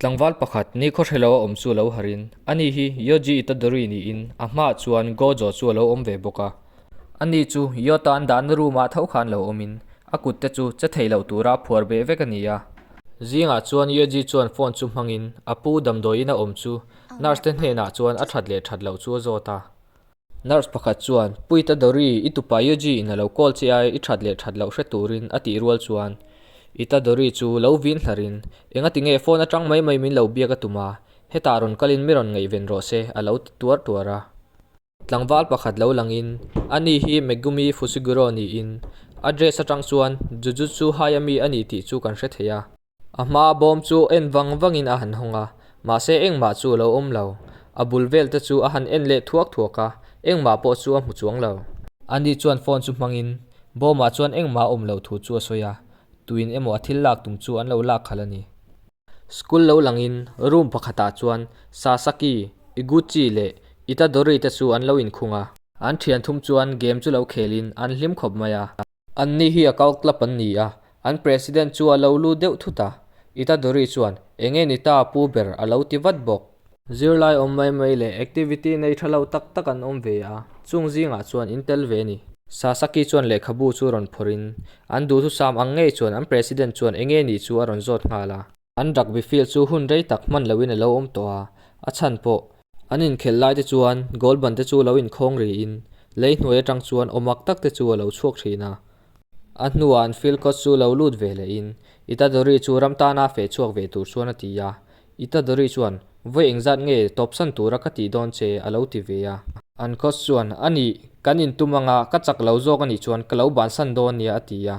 Tlangval pakhat nikhaw hre lo a awm chu a lo harh in, ani hi Yoji Itadori niin a hmaah chuan Gojo chu a lo awm ve bawk a. Ani chu Yota an dahna room ah tho khan lo awm in, a kut te chu che thei loh tura a phuar beh vek a ni a. Zingah chuan Yoji chuan phone chu hmangin a pu damdawiin a awm chu nurse te hnenah chuan a that leh that loh chu a zawt a. Nurse pakhat chuan, Pu Itadori, i tupa Yoji in a lo call che a, i that leh that loh hre turin a tih rual chuan Itadori chu lo vin hlar in, Engati nge phone atang mai mai min lo biak a tum a, hetah rawn kalin mi rawn ngaihven rawh se a lo ti tuar tuar a. Tlangval pakhat lo langin, Ani hi Megumi Fushiguro niin, a dress atang chuan Jujutsu Hai ami a ni tih chu kan hre thei a. A hma bawm chu en vang vangin a han hawng a, mahse engmah chu a lo awm lo. A bul vel te chu a han en leh thuak thuak a, engmah pawh chu a hmu chuang lo. Ani chuan phone chu hmangin bawmah chuan engmah a awm loh thu chu a sawi a, tuin emaw a thil lak tum chu an lo lak khalh a ni. School lo langin room pakhatah chuan Sasaki, Iguchi leh Itadori te chu an lo inkhung a. An thian thum chuan game chu lo khelin an hlim khawp mai a. Anni hi a kal club an ni a, an president chu a lo lu deuh thut a, Itadori chuan, Enge ni ta pu ber a lo ti vat bawk. Zirlai awm mai mai leh activity nei tha lo tak tak an awm ve a, chung zingah chuan in tel ve ni. Sasaki chuan lehkhabu chu rawn phawrh in, an duhthusam ang ngei chuan an president chuan enge ni chu a rawn zawt nghal a. An rugby field chu hun rei tak hman loin a lo awm tawh a, a chhan pawh an inkhelh lai te chuan goal ban te chu lo inkhawng riin lei hnuai atang chuan awmak tak te chu a lo chhuak thin a. A hnuah an field coach chu lo lut ve lehin Itadori chu ram tana feh chhuak ve tur chuan a ti a, Itadori chuan vawi engzat nge tawpsan tura ka tih dawn che a lo ti ve a. An coach chuan a nih kan intum anga ka chak lo zawk a nih chuan ka lo bansan dawn nia a ti a.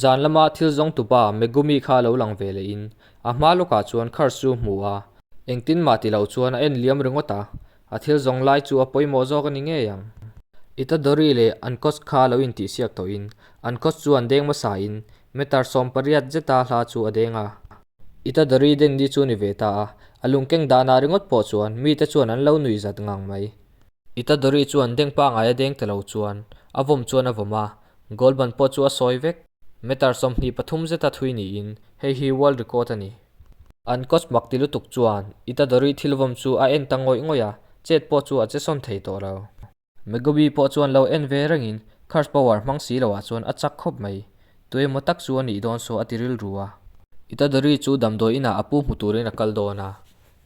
Zan lama thil zawng tupa Megumi kha lo lang ve leh in a hma lawkah chuan Curse chu hmu a, engtin mah ti lo chuan a en liam ringawt a, a thil zawng lai chu a pawimawh zawk a ni ngei ang. Itadori leh an coach kha lo intihsiak tawh in an coach chuan deng hmasa in meter 18 zeta hla chu a deng a. Itadori den ni chu ni ve ta a, a lungkeng danah ringawt pawh chuan mite chuan an lo nuih zat ngang mai. Itadori chuan deng pangai a deng ta lo chuan a vawm chuan a vawm a, Goal ban pawh chu a sawi vek. Meter 23 zeta thui niin hei hi world record a ni. An coach mak ti lutuk chuan Itadori thil vawm chu a en ta ngawih ngawih a, chet pawh chu a che sawn thei tawh lo. Megumi pawh chuan lo en ve rengin curse power hmang si loah chuan a chak khawp mai. Tuemaw tak chu a nih dawn saw a ti rilru a. Itadori chu damdawi inah a pu hmu turin a kal dawn a.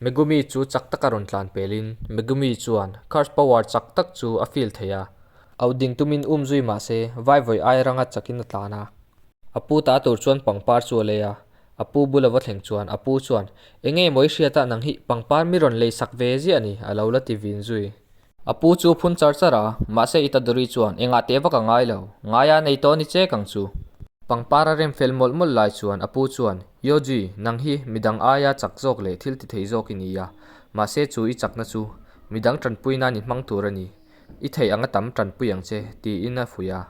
Megumi chu chak taka rawn tlan pelin Megumi chuan curse power chak tak chu a feel thei a. Auh ding tumin um zui mah se vaivawi ai ranga chakin a tlan a. A pu ta tur chuan pangpar chu a lei a, a pu bula va thleng chuan a pu chuan, Enge maw i hriat a, nang hi pangpar mi rawn lei sak ve ziah a ni, a lo la ti vin zui. A pu chu a phun char char a, mahse Itadori chuan engah teh vak a ngai lo, ngaia nei tawh ni chek ang chu. Pangpar a rem fel mawlh mawlh lai chuan a pu chuan, Yoji, nang hi midang aia chak zawk leh thil ti thei zawk i ni a, mahse chu i chakna chu midang tanpui nan i hmang tur a ni. I theih anga tam tanpui ang che, tiin a fuih a.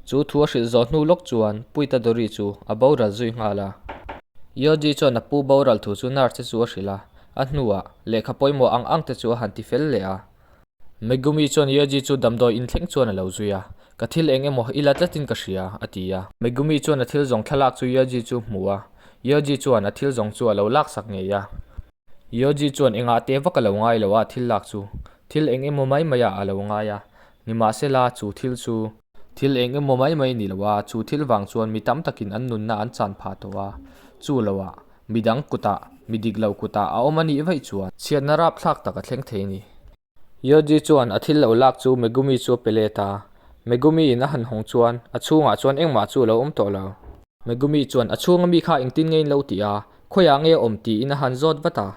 Chu thu a hrilh zawh hnu lawk chuan Puitadori chu a boral zui nghal a. Yoji chuan a pu boral thu chu nurse te chu a hrilh a, a hnuah lehkha pawimawh ang ang te chu a han ti fel leh a. Megumi chuan Yoji chu damdawi inthleng chuan a lo zui a, Ka thil eng emaw i la tlatin ka hria, a ti a. Megumi chuan a thil zawng thlalak chu Yoji chu hmu a, Yoji chuan a thil zawng chu a lo laksak ngei a. Yoji chuan engah teh vak a lo ngai lo a thil lak chu thil eng emaw mai mai ah a lo ngai a, nimahsela chu thil chu thil eng emaw mai mai ni lo a, chu thil vang chuan mi tam takin an nunna an chan phah tawh a, chu lo ah midang kutah mi dik lo kutah a awm a nih vaih chuan chhiatna rapthlak tak a thleng thei a ni. Yoji chuan a thil lo lak chu Megumi chu a pe let a, Megumi in a han hawng chuan a chhungah chuan engmah chu a lo awm tawh lo. Megumi chuan a chhunga mi kha engtin nge in lo tih a, khawiah nge a awm tiin a han zawt vat a.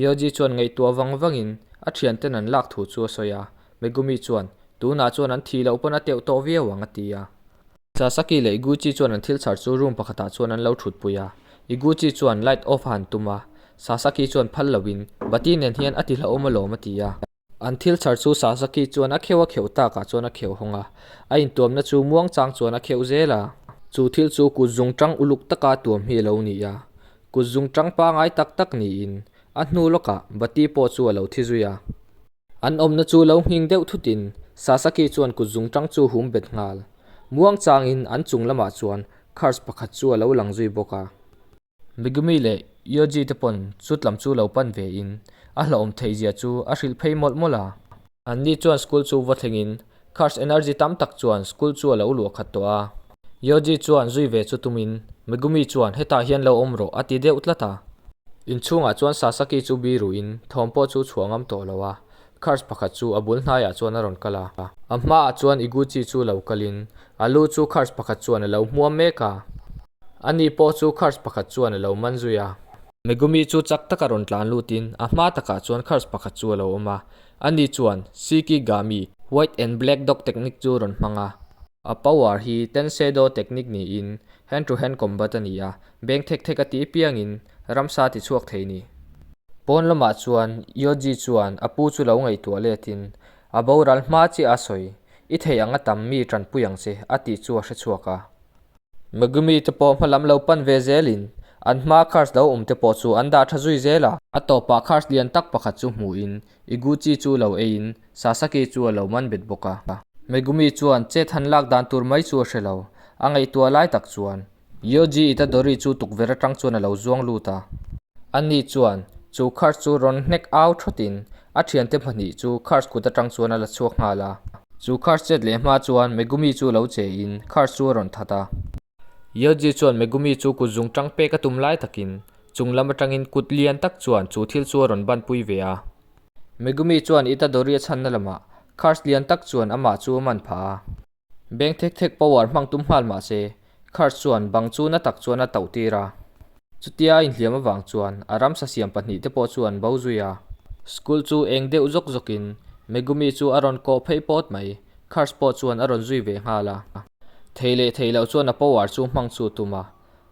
Yoji chuan ngaihtuah vang vangin a thianten an lak thu chu a sawi a, Megumi chuan tunah chuan an thih loh pawn a teuh tawh viau ang a ti a. Sasaki leh Iguchi chuan an thil chhar chu room pakhatah chuan an lo thutpui a. Iguchi chuan light off a han tum a, Sasaki chuan phal loin, Bati nen hian a ti hlauhawm alawm a ti a. An thil chhar chu Sasaki chuan a kheuh a kheuh takah chuan a kheuh hawng a, a intuamna chu muang chang chuan a kheuh zel a. Chu thil chu kut zung tang uluk taka tuam hi a lo ni a, kut zung tang pangai tak tak niin a hnu lawkah Bati pawh chu a lo thi zui a. An awmna chu lo nghing deuh thutin Sasaki chuan kut zungtang chu hum bet nghal. Muang changin an chung lamah chuan curse pakhat chu a lo lang zui bawk a. Megumi leh Yoji te pawn chutlam chu lo pan ve in a hlauhawm theih zia chu a hrilh phei mawlh mawlh a. Anni chuan school chu va thleng in Curse energy tam tak chuan school chu a lo luah khat tawh a. Yoji chuan zui ve chu tum in Megumi chuan hetah hian lo awm rawh a ti deuh tlat a. Inchhungah chuan Sasaki chu biru in thawm pawh chu chhuah ngam tawh lo a. Curse pakhat chu a bul hnaiah chuan a rawn kal a. A hmaah chuan Iguchi chu lo kalin a lu chu curse pakhat chuan a lo hmuam mek a. Ani pawh chu curse pakhat chuan a lo man zui a. Megumi chu chak taka rawn tlan lutin a hma takah chuan curse pakhat chu a lo awm a. Ani chuan Shikigami, White and Black Dog technique chu rawn hmang a. A power hi Tenseido technique niin hand to hand combat a ni a, beng thek thek a tih piangin ramsa ti chhuak thei ni. Pawn lamah chuan Yoji chuan a pu chu lo ngaihtuah letin a boral hma chiah a sawi, I thei ang a tam mi tanpui ang che a tih chu a hre chhuak a. Megumi te pawh hmalam lo pan ve zelin an hma cars lo awm te pawh chu an dah tha zui zel a. A tawpah cars lian tak pakhat chu hmuhin Iguchi chu lo eiin Sasaki chu a lo man bet bawk a. Megumi chuan chet han lak dan tur mai chu a hre lo. A ngaihtuah lai tak chuan Yoji Itadori chu tukverh atang chuan a lo zuang lut a. Ani chuan chu cars chu rawn hnek au thawtin a thiante pahnih chu cars kut atang chuan a la chhuak nghal a. Chu cars chet leh hma chuan Megumi chu lo che in cars chu a rawn that a. Yoji chuan Megumi chu kut zung tang pek a tum lai takin chung lam atangin kut lian tak chuan chu thil chu a rawn ban pui ve a. Megumi chuan Itadori a chhanna lamah cars lian tak chuan amah chu a man phah a. Beng thek thek power hmang tum nghal mah se, Curse chuan bang chu na tak chuan a tauh tir a. Chutia a inhliam avang chuan a ramsa siam pahnih te pawh chu an bo zui a. School chu eng deuh zawk zawkin Megumi chu a rawn kawh phei pawt mai, Curse pawh chuan a rawn zui ve nghal a. Thei leh thei loh chuan a power chu hmang chu a tum a,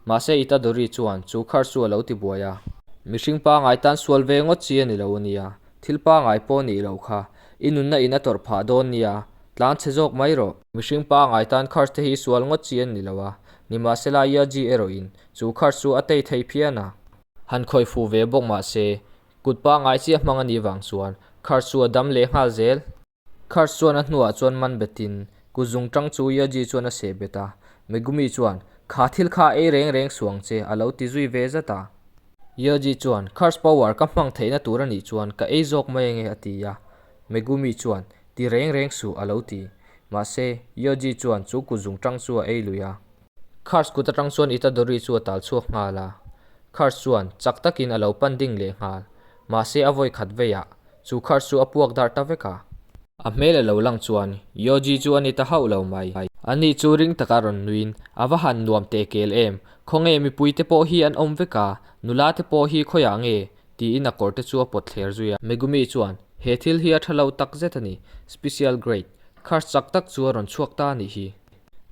mahse Itadori chuan chu Curse chu a lo ti buai a. Mihring pangai tan sual ve ngawt chi a ni lo ania, thil pangai pawh nih loh kha, i nunna in a tawrh phah dawn nia, Tlan chhe zawk mai rawh. Mihring pangai tan curse te hi sual ngawt chi an ni lo a, nimahsela Yaji erawhin chu curse chu a tei thei phian a. Han khawih fuh ve bawk mah se, kut pangai chiah hmang a nih vang chuan curse chu a dam leh nghal zel. Curse chuan a hnuah chuan man betin kut zung tang chu Yaji chuan a seh bet a, Megumi chuan, Kha thil kha ei reng reng suang che a lo ti zui ve zat a. Yaji chuan, Curse power ka hmang theihna tur a nih chuan ka ei zawk mai ange a ti a. Megumi chuan, Ti reng reng suh a lo ti. Mahse, Yoji chuan chu kut zung tang chu a ei lui a. Curse kut atang chuan Itadori chu a tal chhuak nghal a. Curse chuan chak takin a lo pan ding leh nghal. Mahse a vawi khat veiah, chu Curse chu a puak darh ta vek a. A hmel a lo lang chuan Yoji chu a ni ta hauh lo mai. Ani chu ring taka rawn nuin, A va han nuam teh kel em? Khawnge mipui te pawh hi an awm vek a, nula te pawh hi khawiah nge? Tiin a kawr te chu a pawt thler zui a. Megumi chuan, He thil hi a tha lo tak zet a ni. Special grade. Curse chak tak chu a rawn chhuak ta a nih hi.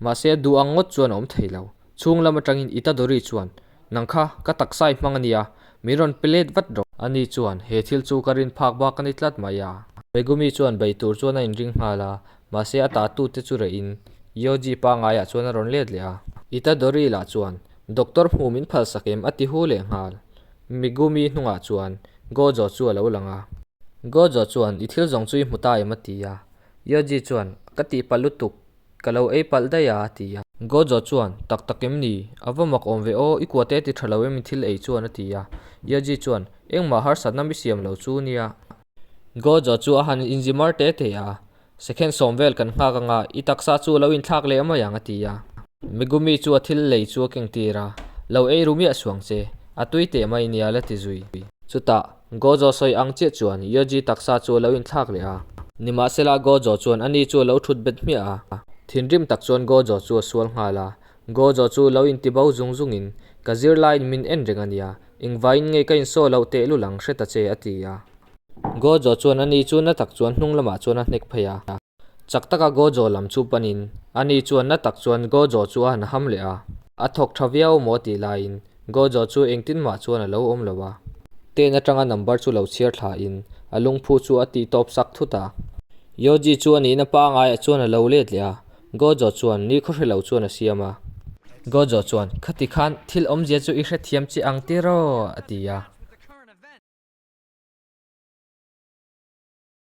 Mahse, duh ang ngawt chuan a awm thei lo. Chhung lam atangin Itadori chuan, Nang kha, ka taksa i hmang a nia. Min rawn pe let vat rawh. Ani chuan, He thil chu ka rin phak bak a ni tlat mai a. Megumi chuan bei tur chuan a inring nghal a, mahse a tatu te chu reh in Yoji pangaiah chuan a rawn let leh a. Itadori lah chuan, Doctor hmuh min phalsak em a ti hu leh nghal. Megumi hnungah chuan Gojo chu a lo lang a. Gojo chuan, I thil zawng chu i hmu ta em? a ti a. Yoji chuan, Ka tih palh lutuk, ka lo ei palh daih a, a ti a. Gojo chuan, Tak tak em ni? A va mak awm ve aw, i kuate ti tha lo em i thil ei chuan? a ti a. Yoji chuan, Engmah harsatna mi siam lo chu nia. Gojo chu a han inzimar te te a. Second sawm vel kan nghak anga i taksa chu a lo inthlak leh mai ang a ti a. Megumi chu a thil lei chu a keng tir a, Lo ei ru miah suang che, a tui teh mai nia la ti zui. Chutah, Gojo sawi ang chiah chuan Yoji taksa chu a lo inthlak leh a. Nimahsela Gojo chuan ani chu a lo thut bet hmiah a. Thinrim tak chuan Gojo chu a sual nghal a. Gojo chu lo inti bo zung zungin, Ka zirlaiin min en reng a nia, engvaiin nge ka insaw loh tehlul ang hre ta che a ti a. Gojo chuan ani chu na tak chuan hnung lamah chuan a hnek phei a. Chak taka Gojo lam chu panin ani chuan na tak chuan Gojo chu a han ham leh a. A thawk tha viau maw tih laiin Gojo chu engtin mah chuan a lo awm lo a. Ten atanga number chu lo chhiar thlain a lungphu chu a tih tawp sak thut a. Yoji chu a nihna pangaiah chuan a lo let leh a, Gojo chuan ni khaw hre lo chuan a siam a. Gojo chuan, Khati khan thil awmzia chu i hrethiam chi ang tiraw? a ti a.